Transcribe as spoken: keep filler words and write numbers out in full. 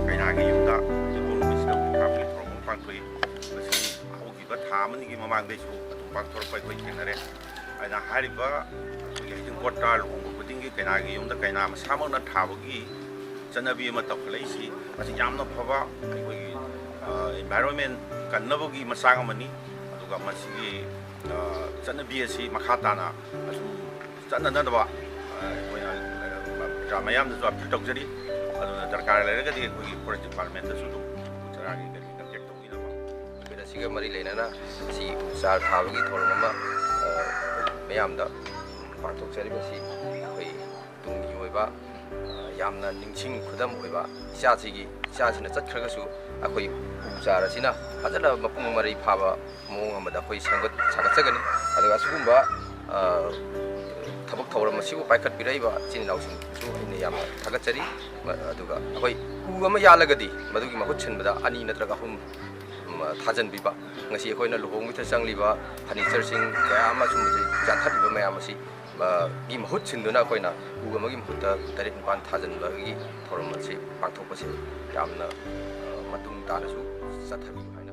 ꯀꯩꯅꯥꯒꯤ ꯌꯨꯝꯗ ꯏꯄꯣꯛ ꯅꯨꯃꯤꯠꯁꯤꯗ ꯎꯄꯨ ꯊꯥꯕꯒꯤ ꯊꯧꯔꯝ ꯑꯃ ꯄꯥꯡꯊꯣꯛꯏ꯫ ꯃꯁꯤ ꯍꯧꯈꯤꯕ ꯊꯥ ꯑꯃꯅꯤꯒꯤ ꯃꯃꯥꯡꯗꯩꯁꯨ ꯑꯗꯨꯝ ꯄꯥꯡꯊꯣꯔꯛꯄ ꯑꯩꯈꯣꯏ ꯊꯦꯡꯅꯔꯦ꯫ ꯑꯗꯨꯅ ꯍꯥꯏꯔꯤꯕ ꯑꯩꯈꯣꯏꯒꯤ ꯍꯩꯖꯤꯡꯄꯣꯠꯇ ꯂꯨꯍꯣꯡꯕ ꯈꯨꯗꯤꯡꯒꯤ ꯀꯩꯅꯥꯒꯤ ꯌꯨꯝꯗ ꯀꯩꯅꯥ ꯃꯁꯥꯃꯛꯅ ꯊꯥꯕꯒꯤ ꯆꯠꯅꯕꯤ ꯑꯃ ꯇꯧꯈꯠꯂꯛꯏꯁꯤ, ꯃꯁꯤ ꯌꯥꯝꯅ ꯐꯕ ꯑꯩꯈꯣꯏꯒꯤ, ꯑ, environment ꯀꯟꯅꯕꯒꯤ ꯃꯆꯥꯛ ꯑꯃꯅꯤ꯫ ꯑꯗꯨꯒ ꯃꯁꯤꯒꯤ, ꯑ, ꯆꯠꯅꯕꯤ ꯑꯁꯤ ꯃꯈꯥ ꯇꯥꯅ ꯑꯁꯨꯝ ꯆꯠꯅꯅꯕ, ꯑ, ꯑꯩꯈꯣꯏꯅ, ꯑ, ꯄ꯭ꯔꯖꯥ ꯃꯌꯥꯝꯗꯁꯨ appeal ꯇꯧꯖꯔꯤ꯫ ꯑꯗꯨꯅ ꯗꯔꯀꯥꯔ ꯂꯩꯔꯒꯗꯤ ꯑꯩꯈꯣꯏꯒꯤ forest department ꯇꯁꯨ ꯑꯗꯨꯝ ꯎꯄꯨ ꯆꯔꯥꯒꯤ ꯀꯔꯤ contact ꯇꯧꯕꯤꯅꯕ꯫ ꯅꯨꯃꯤꯠ ꯑꯁꯤꯒ ꯃꯔꯤ ꯂꯩꯅꯅ ꯁꯤ ꯎꯄꯨ ꯆꯥꯔ ꯊꯥꯕꯒꯤ ꯊꯧꯔꯝ ꯑꯃ, ꯑ, ꯃꯌꯥꯝꯗ ꯄꯥꯡꯊꯣꯛꯆꯔꯤꯕꯁꯤ ꯑꯩꯈꯣꯏ ꯇꯨꯡꯒꯤ ꯑꯣꯏꯕ, ꯑ, ꯌꯥꯝꯅ ꯅꯤꯡꯁꯤꯡ ꯈꯨꯗꯝ ꯑꯣꯏꯕ ꯏꯆꯥꯁꯤꯒꯤ, ꯏꯆꯥꯁꯤꯅ ꯆꯠꯈ꯭ꯔꯒꯁꯨ ꯑꯩꯈꯣꯏ ꯎꯄꯨ ꯆꯥꯔ ꯑꯁꯤꯅ ꯐꯖꯅ ꯃꯄꯨꯡ ꯃꯔꯩ ꯐꯥꯕ ꯃꯑꯣꯡ ꯑꯃꯗ ꯑꯩꯈꯣꯏ ꯁꯦꯝꯒꯠ ꯁꯥꯒꯠꯆꯒꯅꯤ꯫ ꯑꯗꯨꯒ ꯑꯁꯤꯒꯨꯝꯕ, ꯑ, ꯊꯕꯛ ꯊꯧꯔꯝ ꯑꯁꯤꯕꯨ ꯄꯥꯏꯈꯠꯄꯤꯔꯛꯏꯕ ꯏꯆꯤꯟ ꯏꯅꯥꯎꯁꯤꯡꯁꯨ ꯑꯩꯅ ꯌꯥꯝꯅ ꯊꯥꯒꯠꯆꯔꯤ꯫ ꯃ-, ꯑꯗꯨꯒ ꯑꯩꯈꯣꯏ ꯎ ꯑꯃ ꯌꯥꯜꯂꯒꯗꯤ ꯃꯗꯨꯒꯤ ꯃꯍꯨꯠ ꯁꯤꯟꯕꯗ ꯑꯅꯤ ꯅꯠꯇ꯭ꯔꯒ ꯑꯍꯨꯝ, ꯎꯝ, ꯊꯥꯖꯤꯟꯕꯤꯕ, ꯉꯁꯤ ꯑꯩꯈꯣꯏꯅ ꯂꯨꯍꯣꯡꯕꯗ ꯆꯪꯂꯤꯕ ꯐꯔꯅꯤꯆꯔꯁꯤꯡ ꯀꯌꯥ ꯑꯃ ꯁꯨꯝꯕꯁꯤ ꯌꯥꯟꯊꯠꯂꯤꯕ ꯃꯌꯥꯝ ꯑꯁꯤ, ꯑ, ꯒꯤ ꯃꯍꯨꯠ ꯁꯤꯟꯗꯨꯅ ꯑꯩꯈꯣꯏꯅ ꯎ ꯑꯃꯒꯤ ꯃꯍꯨꯠꯇ ꯇꯔꯦꯠ ꯅꯤꯄꯥꯜ ꯊꯥꯖꯤꯟꯕꯒꯤ ꯊꯧꯔꯝ ꯑꯁꯤ ꯄꯥꯡꯊꯣꯛꯄꯁꯤ ꯌꯥꯝꯅ, ꯑ, ꯃꯇꯨꯡ ꯇꯥꯅꯁꯨ ꯆꯠꯊꯕꯤꯌꯨ ꯍꯥꯏꯅ